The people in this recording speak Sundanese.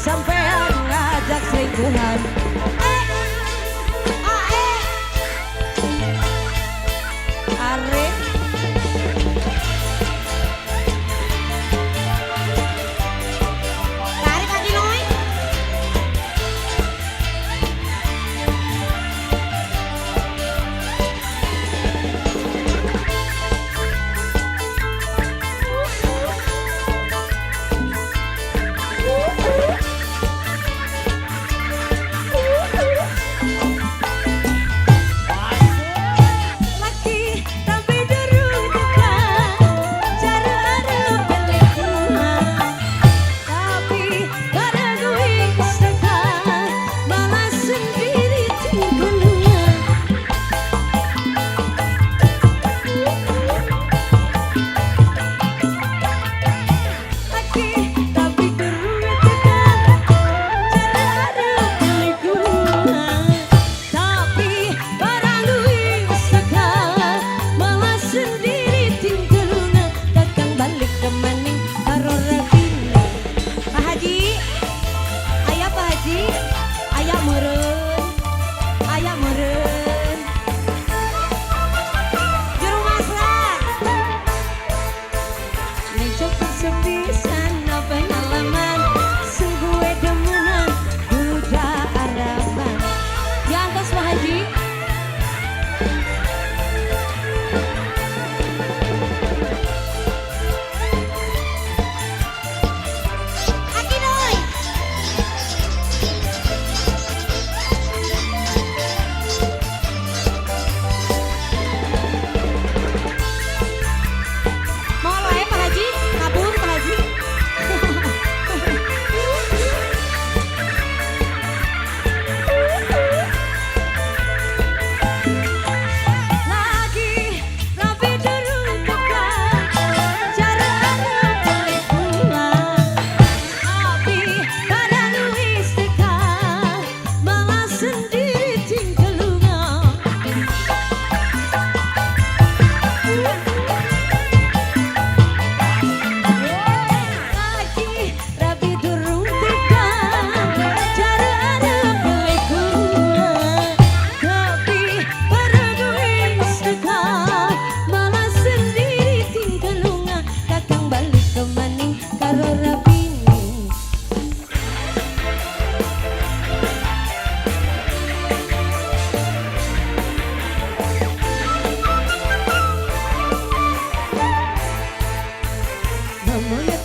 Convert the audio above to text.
Sampean ngajak selingkuhan. Arek Tarik lagi Noy. Laki tapi durung teka, cara arep pelikuan. Tapi barang wis teka, malah sendiri tinggalungan. Laki tapi durung teka, cara arep pelikuan. Tapi barang wis teka, malah sendiri tinggalungan. Kakang balik ke maning karo rabine. Pak Haji, ayah Pak Haji, ayah meureun, ayah meureun. Juru masak. Ning cukup sepisan pengalaman, sungguh demenan kuda Araban. Di atas Pak Haji. Aki Noy. Mau wae Pak Haji, kabur Pak Haji. Lagi rapi durung teka, cara arep pelikuan. Tapi barang wis teka, malah sendiri tinggalungan. Lagi rapi durung teka, cara arep pelikuan. Tapi barang wis teka, malah sendiri tinggalungan. Kakang balik ke maning karo rabine. Ngomongnya